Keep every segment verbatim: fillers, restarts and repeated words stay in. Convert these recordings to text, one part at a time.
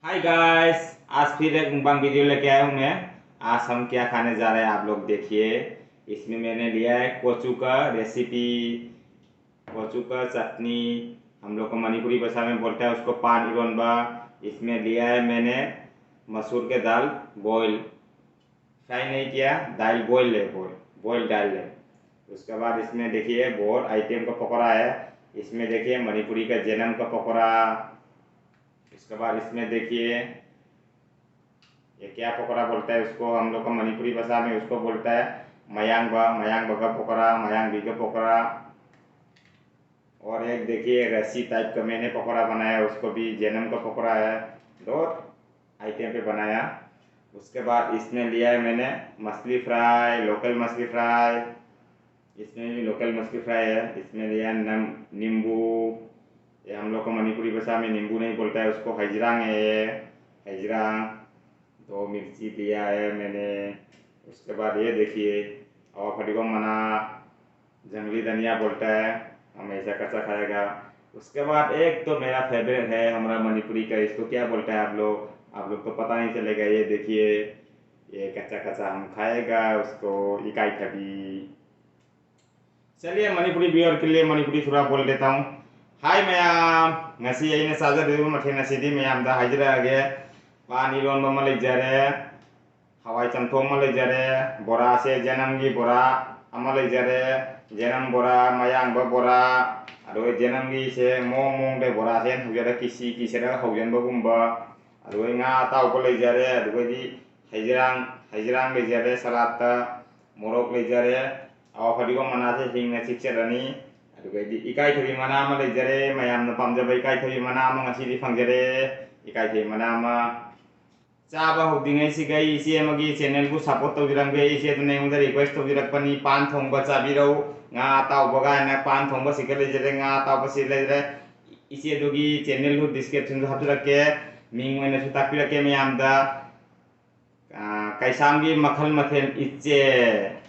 Hi guys, आज फिर एक मुकबांग वीडियो लेके आया हूँ मैं। आज हम क्या खाने जा रहे हैं आप लोग देखिए। इसमें मैंने लिया है कोचू का रेसिपी, कोचू का चटनी, हम लोग को मणिपुरी भाषा में बोलता है उसको पान इरोनबा। इसमें लिया है मैंने मसूर के दाल बॉयल, फ्राई नहीं किया, दाल बॉयल है, बॉयल बॉयल दाल है। उसके बाद इसमें देखिए बहुत आइटम का पकौड़ा है। इसमें देखिए मणिपुरी का जेनम का पकौड़ा। उसके बाद इसमें देखिए ये क्या पकौड़ा बोलता है उसको, हम लोग का मणिपुरी भाषा में उसको बोलता है मयांगबा, मयांगबा का पकौड़ा, मयांगबी का पकौड़ा। और एक देखिए रस्सी टाइप का मैंने पकौड़ा बनाया, उसको भी जेनम का पकौड़ा है। दो आइटम पे बनाया। उसके बाद इसमें लिया है मैंने मछली फ्राई, लोकल मछली फ्राई। इसमें भी लोकल मछली फ्राई है। इसमें लिया है नम नींबू, ये हम लोग को मणिपुरी भाषा में नींबू नहीं बोलता है उसको, हजरांग है ये, हजरांग। दो मिर्ची लिया है मैंने। उसके बाद ये देखिए, आवा फड़ी को मना जंगली धनिया बोलता है, हम ऐसा कच्चा खाएगा। उसके बाद एक तो मेरा फेवरेट है हमारा मणिपुरी का, इसको क्या बोलता है आप लोग, आप लोग तो पता नहीं चलेगा। ये देखिए, ये कच्चा कच्चा हम खाएगा उसको, इकाई खबी। चलिए मणिपुरी व्यूअर के लिए मणिपुरी थोड़ा बोल देता हूँ। हाय मयाम, ngasi aina saja dulu mathe ngasi di mayam da hajira ge. Pani lon ba malai jare, hawai chamthong malai jare, bora se jenam gi bora amalai jare, jenam bora, mayang ba bora, ado jenam gi se mong mong de bora se hujara kisi kisi da haujan ba gumba, ado nga tau ba lai jare, ado di hajirang hajirang lai jare salata, morok lai jare, awa fadi ko mana se hing na chik cherani, ado di ikai thabi mana ma lai jare, mayam na pam jaba ikai thabi mana ma ngasi di phang jare, ikai thabi mana ma. ꯆꯥꯕ ꯍꯧꯗ꯭ꯔꯤꯉꯩꯁꯤꯒ ꯑꯩ ꯏꯆꯦ ꯑꯃꯒꯤ ꯆꯦꯅꯦꯜꯕꯨ support ꯇꯧꯕꯤꯔꯝꯒꯦ꯫ ꯏꯆꯦ ꯑꯗꯨꯅ ꯑꯩꯉꯣꯟꯗ request ꯇꯧꯕꯤꯔꯛꯄꯅꯤ, "ꯄꯥꯟ ꯊꯣꯡꯕ ꯆꯥꯕꯤꯔꯧ, ꯉꯥ ꯑꯇꯥꯎꯕꯒ" ꯍꯥꯏꯅ꯫ ꯄꯥꯟ ꯊꯣꯡꯕ ꯁꯤꯒ ꯂꯩꯖꯔꯦ, ꯉꯥ ꯑꯇꯥꯎꯕ ꯁꯤ ꯂꯩꯖꯔꯦ꯫ ꯏꯆꯦ ꯑꯗꯨꯒꯤ ꯆꯦꯅꯦꯜꯗꯨ ꯗꯤꯁꯀ꯭ꯔꯤꯞꯁꯟꯗ ꯍꯥꯞꯆꯔꯛꯀꯦ, ꯃꯤꯡ ꯑꯣꯏꯅꯁꯨ ꯇꯥꯛꯄꯤꯔꯛꯀꯦ ꯃꯌꯥꯝꯗ꯫ ꯑ, ꯀꯩꯁꯥꯝꯒꯤ ꯃꯈꯜ ꯃꯊꯦꯜ ꯏꯆꯦ꯫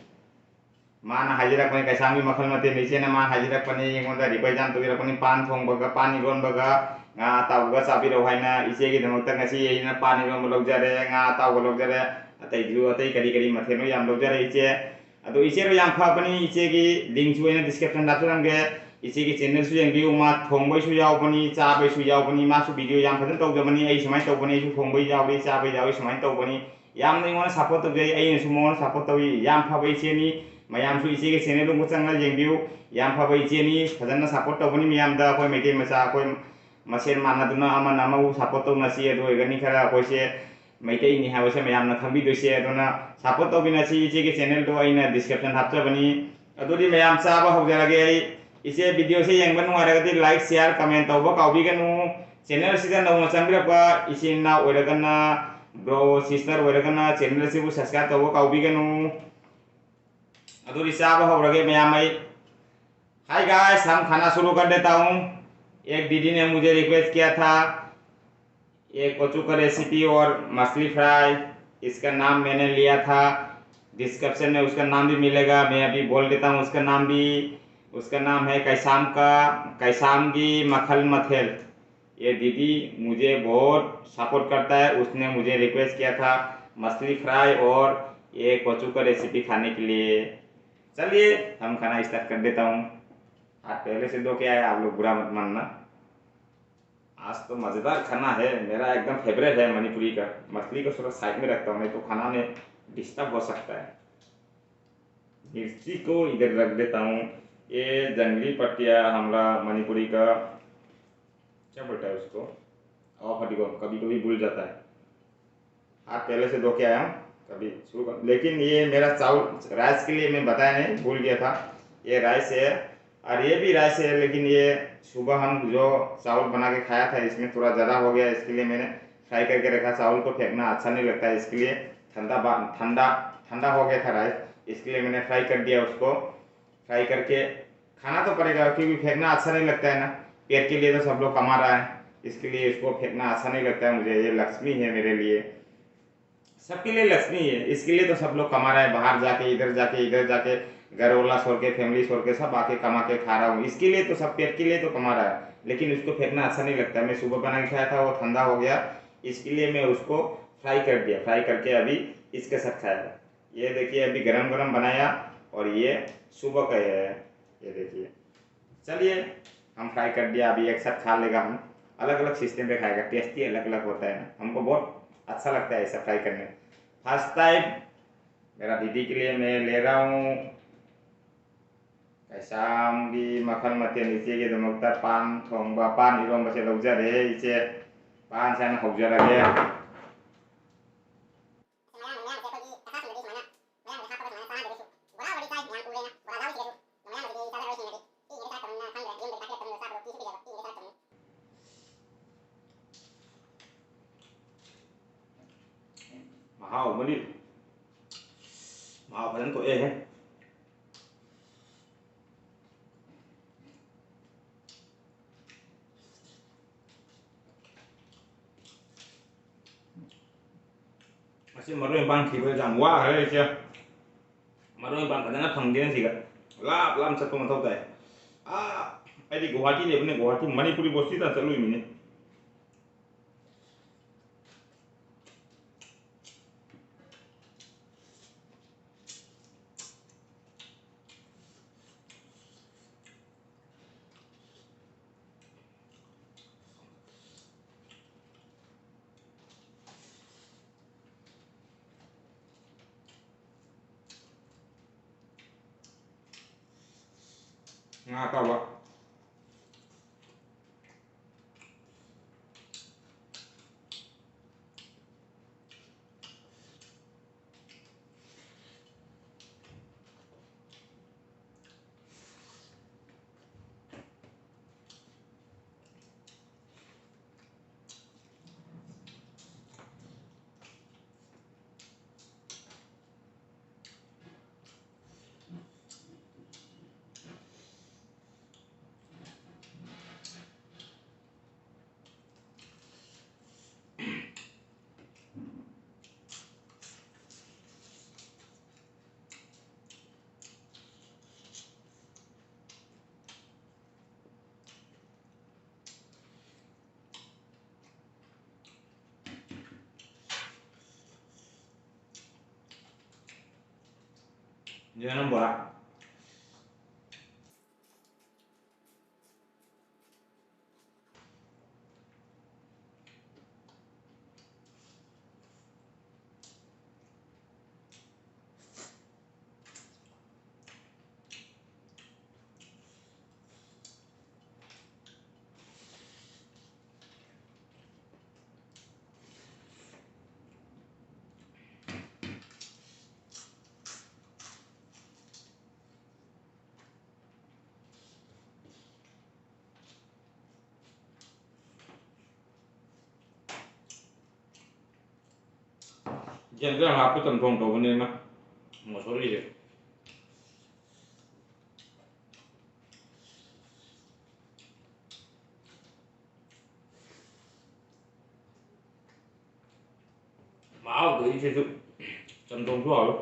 ꯃꯥꯅ ꯍꯥꯏꯖꯔꯛꯄꯅꯤ, ꯀꯩꯁꯥꯝꯒꯤ ꯃꯈꯜ ꯃꯊꯦꯜ ꯏꯆꯦꯅ ꯃꯥꯅ ꯍꯥꯏꯖꯔꯛꯄꯅꯤ, ꯑꯩꯉꯣꯟꯗ ꯔꯤꯀ꯭ꯋꯦꯁ ꯌꯥꯝ ꯇꯧꯕꯤꯔꯛꯄꯅꯤ, ꯄꯥꯟ ꯊꯣꯡꯕꯒ, ꯄꯥꯟ ꯏꯔꯣꯟꯕꯒ, ꯉꯥ ꯑꯇꯥꯎꯕꯒ ꯆꯥꯕꯤꯔꯛꯎ ꯍꯥꯏꯅ ꯏꯆꯦꯒꯤꯗꯃꯛꯇ ꯉꯁꯤ ꯑꯩꯅ ꯄꯥꯟ ꯏꯔꯣꯟꯕ ꯂꯧꯖꯔꯦ, ꯉꯥ ꯑꯇꯥꯎꯕ ꯂꯧꯖꯔꯦ, ꯑꯇꯩꯁꯨ ꯑꯇꯩ ꯀꯔꯤ ꯀꯔꯤ ꯃꯊꯦꯜꯅꯣ ꯌꯥꯝ ꯂꯧꯖꯔꯦ ꯏꯆꯦ꯫ ꯑꯗꯣ ꯏꯆꯦꯗꯣ ꯌꯥꯝ ꯐꯕꯅꯤ, ꯏꯆꯦꯒꯤ ꯂꯤꯡꯁꯨ ꯑꯩꯅ ꯗꯤꯁꯀ꯭ꯔꯤꯞꯁꯟꯗ ꯍꯥꯞꯆꯔꯝꯒꯦ꯫ ꯏꯆꯦꯒꯤ ꯆꯦꯅꯦꯜꯁꯨ ꯌꯦꯡꯕꯤꯌꯨ, ꯃꯥ ꯊꯣꯡꯕꯩꯁꯨ ꯌꯥꯎꯕꯅꯤ, ꯆꯥꯕꯩꯁꯨ ꯌꯥꯎꯕꯅꯤ, ꯃꯥꯁꯨ ꯚꯤꯗꯤꯑꯣ ꯌꯥꯝ ꯐꯖꯅ ꯇꯧꯖꯕꯅꯤ꯫ ꯑꯩ ꯁꯨꯃꯥꯏꯅ ꯇꯧꯕꯅꯤ, ꯑꯩꯁꯨ ꯊꯣꯡꯕꯩ ꯌꯥꯎꯔꯤ, ꯆꯥꯕꯩ ꯌꯥꯎꯔꯤ, ꯁꯨꯃꯥꯏꯅ ꯇꯧꯕꯅꯤ꯫ ꯌꯥꯝꯅ ꯑꯩꯉꯣꯟꯗ ꯁꯞꯄꯣꯔꯠ ꯇꯧꯖꯩ, ꯑꯩꯅꯁꯨ ꯃꯉꯣꯟꯗ ꯁꯞꯄꯣꯔꯠ ꯇꯧꯏ꯫ ꯌꯥꯝ ꯐꯕ ꯏꯆꯦꯅꯤ꯫ ꯃꯌꯥꯝꯁꯨ ꯏꯆꯦꯒꯤ ꯆꯦꯅꯦꯜꯗꯨꯕꯨ ꯆꯪꯉꯒ ꯌꯦꯡꯕꯤꯌꯨ꯫ ꯌꯥꯝ ꯐꯕ ꯏꯆꯦꯅꯤ, ꯐꯖꯅ ꯁꯞꯄꯣꯔꯠ ꯇꯧꯕꯅꯤ ꯃꯌꯥꯝꯗ꯫ ꯑꯩꯈꯣꯏ ꯃꯩꯇꯩ ꯃꯆꯥ ꯑꯩꯈꯣꯏ ꯃꯁꯦꯟ ꯃꯥꯟꯅꯗꯨꯅ ꯑꯃꯅ ꯑꯃꯕꯨ ꯁꯞꯄꯣꯔꯠ ꯇꯧꯅꯁꯤ꯫ ꯑꯗꯨ ꯑꯣꯏꯔꯒꯅꯤ ꯈꯔ ꯑꯩꯈꯣꯏꯁꯦ ꯃꯩꯇꯩꯅꯤ ꯍꯥꯏꯕꯁꯦ ꯃꯌꯥꯝꯅ ꯈꯪꯕꯤꯗꯣꯏꯁꯦ꯫ ꯑꯗꯨꯅ ꯁꯞꯄꯣꯔꯠ ꯇꯧꯕꯤꯅꯁꯤ꯫ ꯏꯆꯦꯒꯤ ꯆꯦꯅꯦꯜꯗꯣ ꯑꯩꯅ ꯗꯤꯁꯀ꯭ꯔꯤꯞꯁꯟ ꯍꯥꯞꯆꯕꯅꯤ꯫ ꯑꯗꯨꯗꯤ ꯃꯌꯥꯝ ꯆꯥꯕ ꯍꯧꯖꯔꯒꯦ ꯑꯩ꯫ ꯏꯆꯦ, ꯚꯤꯗꯤꯑꯣꯁꯦ ꯌꯦꯡꯕ ꯅꯨꯡꯉꯥꯏꯔꯒꯗꯤ ꯂꯥꯏꯛ, ꯁꯤꯌꯥꯔ, ꯀꯃꯦꯟ ꯇꯧꯕ ꯀꯥꯎꯕꯤꯒꯅꯨ꯫ ꯆꯦꯅꯦꯜꯁꯤꯗ ꯅꯧꯅ ꯆꯪꯕꯤꯔꯛꯄ ꯏꯆꯤꯟ ꯏꯅꯥꯎ ꯑꯣꯏꯔꯒꯅ, ꯕ꯭ꯔꯣ, ꯁꯤꯁꯇꯔ ꯑꯣꯏꯔꯒꯅ ꯆꯦꯅꯦꯜ ꯑꯁꯤꯕꯨ ꯁꯕꯁꯀ꯭ꯔꯥꯏꯕ ꯇꯧꯕ ꯀꯥꯎꯕꯤꯒꯅꯨ꯫ ꯑꯗꯨꯗꯤ ꯆꯥꯕ ꯍꯧꯔꯒꯦ ꯃꯌꯥꯝ ꯑꯩ꯫ Hi guys, हम खाना शुरू कर देता हूँ। एक दीदी ने मुझे रिक्वेस्ट किया था, ये कचू का रेसिपी और मछली फ्राई, इसका नाम मैंने लिया था। डिस्क्रिप्शन में उसका नाम भी मिलेगा, मैं अभी बोल देता हूँ उसका नाम भी। उसका नाम है कैसाम का, कैसाम की मखल मथेल। ये दीदी मुझे बहुत सपोर्ट करता है, उसने मुझे रिक्वेस्ट किया था मछली फ्राई और ये कचू का रेसिपी खाने के लिए। चलिए, हम खाना स्टार्ट कर देता हूँ। हाथ पहले से धो के आया, आप लोग बुरा मत मानना। आज तो मज़ेदार खाना है, मेरा एकदम फेवरेट है मणिपुरी का। मछली को थोड़ा साइड में रखता हूँ, नहीं तो खाना में डिस्टर्ब हो सकता है। मिर्ची को इधर रख देता हूँ। ये जंगली पत्तिया, हमारा मणिपुरी का क्या बोलता है उसको, और फटी को कभी कभी भूल जाता है। हाथ पहले से धो के आया हूँ, कभी शुरू कर, लेकिन ये मेरा चावल, राइस के लिए मैं बताया नहीं, भूल गया था। ये राइस है और ये भी राइस है, लेकिन ये सुबह हम जो चावल बना के खाया था, इसमें थोड़ा ज़्यादा हो गया, इसके लिए मैंने फ्राई करके रखा। चावल को फेंकना अच्छा नहीं लगता है, इसके लिए ठंडा बा-, ठंडा, ठंडा हो गया था राइस, इसके लिए मैंने फ्राई कर दिया उसको। फ्राई करके खाना तो पड़ेगा, क्योंकि फेंकना अच्छा नहीं लगता है ना। पेट के लिए तो सब लोग कमा रहा है, इसके लिए इसको फेंकना अच्छा नहीं लगता है मुझे। ये लक्ष्मी है मेरे लिए, सबके लिए लक्ष्मी है। इसके लिए तो सब लोग कमा रहा है, बाहर जाके, इधर जाके, इधर जाके, घर वाला छोड़ के, फैमिली छोड़ के सब आके कमा के खा रहा हूँ। इसके लिए तो, सब पेट के लिए तो कमा रहा है। लेकिन उसको फेंकना अच्छा नहीं लगता। मैं सुबह बना के खाया था, वो ठंडा हो गया, इसके लिए मैं उसको फ्राई कर दिया। फ्राई करके अभी इसके साथ खाया। ये देखिए, अभी गरम गरम बनाया और ये सुबह का है, ये देखिए। चलिए, हम फ्राई कर दिया, अभी एक साथ खा लेगा। हम अलग अलग सिस्टम पे खाएगा, टेस्टी अलग अलग होता है ना, हमको बहुत अच्छा लगता है ऐसा फ्राई करने। फर्स्ट टाइम मेरा दीदी के लिए मैं ले रहा हूँ। कैसा भी मखन मत नीचे के दमकता पान थोंबा पान इरोम बचे लौजा रे इसे पान सान हौजा लगे। ꯃꯍꯥꯎ ꯑꯃꯗꯤ ꯃꯍꯥꯎ ꯐꯖꯅ ꯊꯣꯛꯑꯦꯍꯦ꯫ ꯑꯁꯤ ꯃꯔꯣꯏ ꯃꯄꯥꯡ ꯊꯤꯕꯗ ꯌꯥꯝ ꯋꯥꯈ꯭ꯔꯦ ꯑꯩꯁꯦ꯫ ꯃꯔꯣꯏ ꯃꯄꯥꯡ ꯐꯖꯅ ꯐꯪꯗꯦꯅ ꯁꯤꯒ ꯂꯥꯞ ꯂꯥꯞ ꯆꯠꯄ ꯃꯊꯧ ꯇꯥꯏ꯫ ꯑꯥ, ꯑꯩꯗꯤ ꯒꯨꯋꯥꯍꯥꯇꯤ ꯂꯩꯕꯅꯦ, ꯒꯨꯋꯥꯍꯥꯇꯤ ꯃꯅꯤꯄꯨꯔꯤ ꯕꯣꯁꯇꯤꯗ ꯆꯠꯂꯨꯏꯃꯤꯅꯦ꯫ ꯉꯥ ꯑꯇꯥꯎꯕ꯫ ꯌꯦꯔꯨꯝ ꯕꯣꯔꯥ꯫ ꯌꯦꯟꯗꯦꯝ ꯍꯥꯞꯄ ꯆꯝꯊꯣꯡ ꯇꯧꯕꯅꯦꯅ ꯃꯣꯁꯣꯔꯤꯁꯦ꯫ ꯃꯍꯥꯎꯗꯣ ꯁꯤꯁꯨ ꯆꯝꯊꯣꯡꯁꯨ ꯍꯥꯎꯋꯤ꯫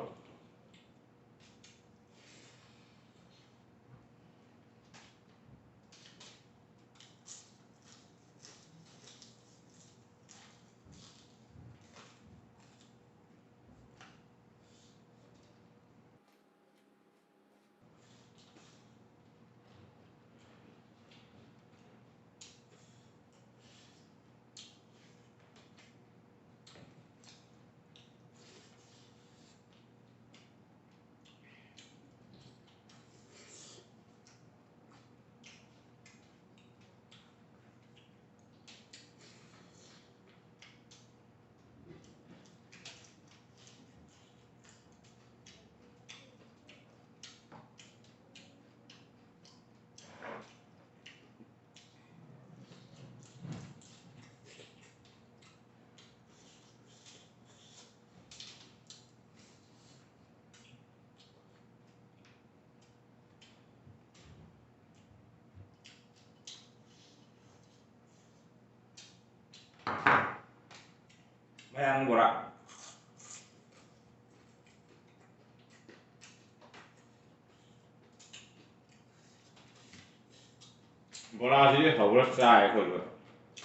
ꯃꯌꯥꯡ ꯕꯣꯔꯥ꯫ ꯕꯣꯔꯥꯁꯤꯗꯤ ꯍꯧꯔ ꯆꯥꯏ ꯑꯩꯈꯣꯏꯁꯨ꯫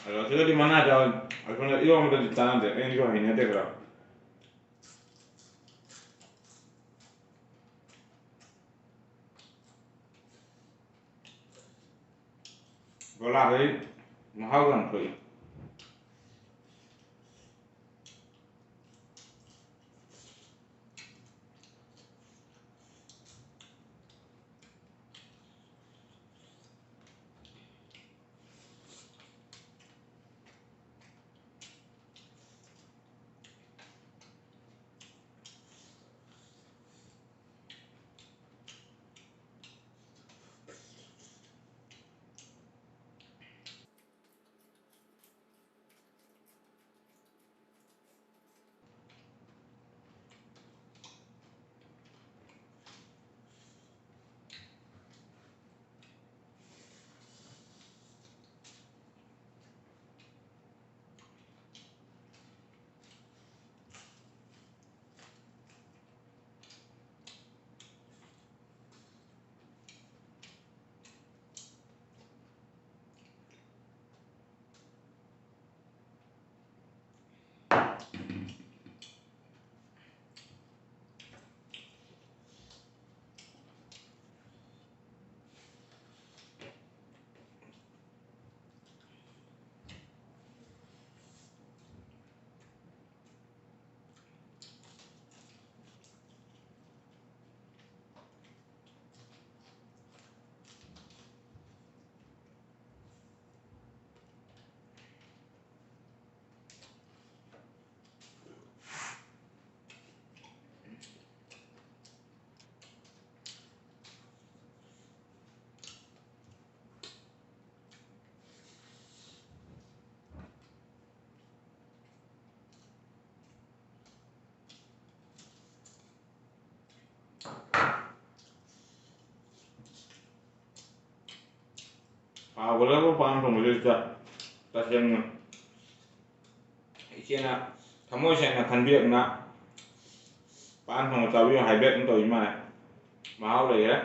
ꯑꯗꯣ ꯁꯤꯗꯗꯤ ꯃꯅꯥ ꯆꯥ-, ꯑꯩꯈꯣꯏꯅ ꯏꯔꯣꯝꯕꯗꯗꯤ ꯆꯥꯟꯅꯗꯦ, ꯑꯩꯅꯁꯨ ꯍꯩꯅꯗꯦ ꯈꯔ꯫ ꯕꯣꯔꯥꯗꯩ ꯃꯍꯥꯎ ꯌꯥꯝ ꯊꯣꯛꯏ꯫ ꯍꯥꯎꯒꯗꯕ ꯄꯥꯟ ꯊꯣꯡꯕꯁꯤꯗ ꯇꯁꯦꯡꯅ ꯏꯆꯦꯅ ꯊꯃꯣꯏ ꯁꯦꯡꯅ ꯈꯟꯕꯤꯔꯛꯅ ꯄꯥꯟ ꯊꯣꯡꯕ ꯆꯥꯕꯤꯌꯨ ꯍꯥꯏꯕꯦꯛ ꯑꯃ ꯇꯧꯔꯤ ꯃꯥꯜꯂꯦ꯫ ꯃꯍꯥꯎ ꯂꯩꯔꯦ꯫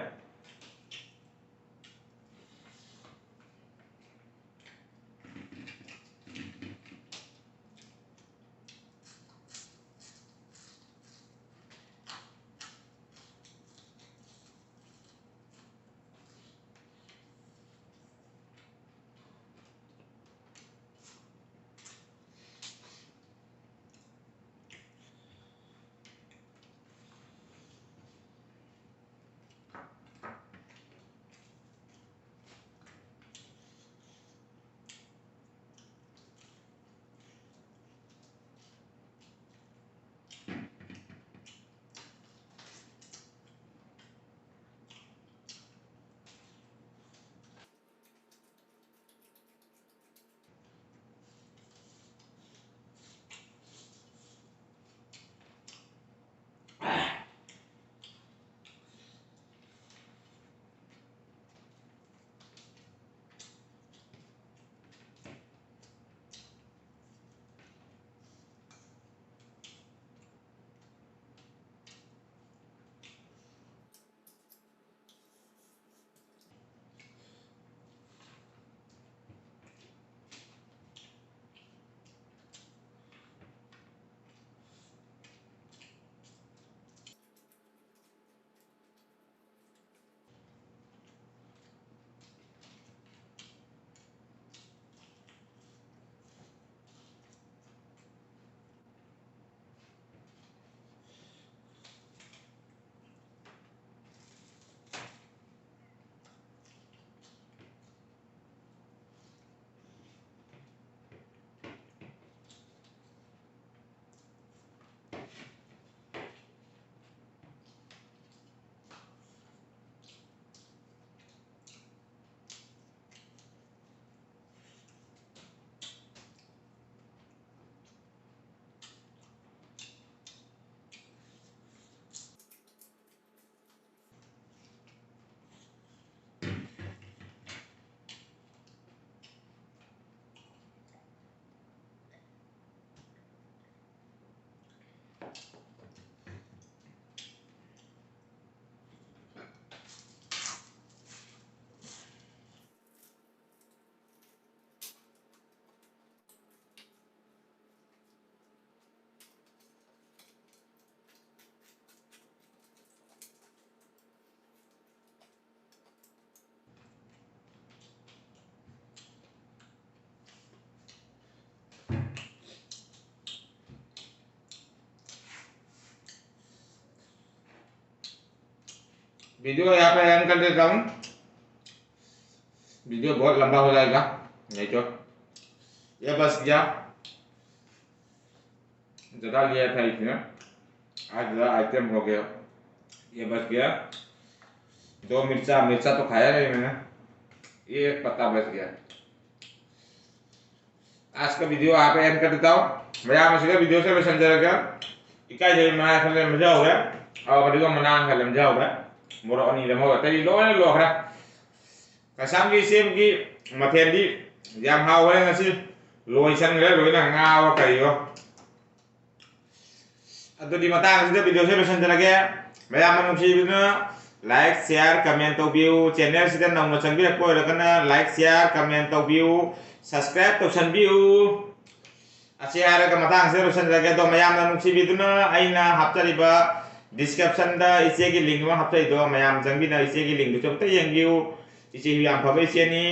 वीडियो यहाँ पे एंड कर देता हूँ। वीडियो बहुत लंबा हो जाएगा, नहीं तो। ये बच गया, ज़्यादा लिया था इसने, आज ज़्यादा आइटम हो गया। ये बच गया, दो मिर्चा, मिर्चा तो खाया नहीं मैंने, ये एक पत्ता बच गया। आज का वीडियो यहाँ पे एंड कर देता हूँ। ꯃꯌꯥꯝ ꯑꯁꯤꯒ ꯚꯤꯗꯤꯑꯣꯁꯦ ꯂꯣꯏꯁꯤꯟꯖꯔꯒꯦ꯫ ꯏꯀꯥꯏꯖꯩ ꯃꯅꯥ ꯈꯔ ꯂꯩꯔꯝꯕꯁꯨ ꯌꯥꯎꯔꯦ, ꯑꯋꯥ ꯐꯗꯤꯒꯣꯝ ꯃꯅꯥ ꯈꯔ ꯂꯩꯔꯝꯕꯁꯨ ꯌꯥꯎꯔꯦ, ꯃꯣꯔꯣꯛ ꯑꯅꯤ ꯂꯦꯝꯍꯧꯔꯦ, ꯑꯇꯩꯗꯤ ꯂꯣꯏꯅ ꯂꯣꯏꯈ꯭ꯔꯦ꯫ ꯀꯁꯥꯝꯒꯤ ꯏꯆꯦꯒꯤ ꯃꯊꯦꯜꯗꯤ ꯌꯥꯝ ꯍꯥꯎꯈ꯭ꯔꯦ ꯉꯁꯤ, ꯂꯣꯏꯁꯟꯈ꯭ꯔꯦ ꯂꯣꯏꯅ, ꯉꯥꯋꯣ ꯀꯔꯤꯋꯣ꯫ ꯑꯗꯨꯗꯤ ꯃꯇꯥꯡ ꯑꯁꯤꯗ ꯚꯤꯗꯤꯑꯣꯁꯦ ꯂꯣꯏꯁꯤꯟꯖꯔꯒꯦ꯫ ꯃꯌꯥꯝꯅ ꯅꯨꯡꯁꯤꯕꯤꯗꯨꯅ ꯂꯥꯏꯛ, ꯁꯤꯌꯥꯔ, ꯀꯃꯦꯟ ꯇꯧꯕꯤꯌꯨ꯫ ꯆꯦꯅꯦꯜꯁꯤꯗ ꯅꯧꯅ ꯆꯪꯕꯤꯔꯛꯄ ꯑꯣꯏꯔꯒꯅ ꯂꯥꯏꯛ, ꯁꯤꯌꯥꯔ, ꯀꯃꯦꯟ ꯇꯧꯕꯤꯌꯨ, ꯁꯕꯁꯀ꯭ꯔꯥꯏꯕ ꯇꯧꯁꯟꯕꯤꯌꯨ꯫ ꯑꯁꯤ ꯍꯥꯏꯔꯒ ꯃꯇꯥꯡꯁꯤꯗ ꯂꯣꯏꯁꯤꯟꯖꯔꯒꯦ꯫ ꯑꯗꯣ ꯃꯌꯥꯝꯅ ꯅꯨꯡꯁꯤꯕꯤꯗꯨꯅ ꯑꯩꯅ ꯍꯥꯞꯆꯔꯤꯕ ꯗꯤꯁꯀ꯭ꯔꯤꯞꯁꯟꯗ ꯏꯆꯦꯒꯤ ꯂꯤꯡ ꯑꯃ ꯍꯥꯞꯆꯔꯤꯗꯣ, ꯃꯌꯥꯝ ꯆꯪꯕꯤꯅ ꯏꯆꯦꯒꯤ ꯂꯤꯡꯗꯨꯁꯨ ꯑꯝꯇ ꯌꯦꯡꯕꯤꯌꯨ꯫ ꯏꯆꯦꯁꯨ ꯌꯥꯝ ꯐꯕ ꯏꯆꯦꯅꯤ꯫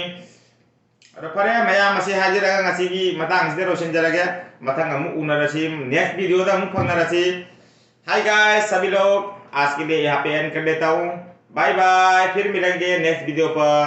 ꯑꯗꯣ ꯐꯔꯦ, ꯃꯌꯥꯝ ꯑꯁꯤ ꯍꯥꯏꯖꯔꯒ ꯉꯁꯤꯒꯤ ꯃꯇꯥꯡꯁꯤꯗ ꯂꯣꯏꯁꯤꯟꯖꯔꯒꯦ꯫ ꯃꯊꯪ ꯑꯃꯨꯛ ꯎꯅꯔꯁꯤ, ꯅꯦꯛꯁ ꯚꯤꯗꯤꯑꯣꯗ ꯑꯃꯨꯛ ꯐꯪꯅꯔꯁꯤ꯫ Hi guys, सभी लोग, आज के लिए यहाँ पे एंड कर देता हूँ। बाय बाय, फिर मिलेंगे नेक्स्ट वीडियो पर।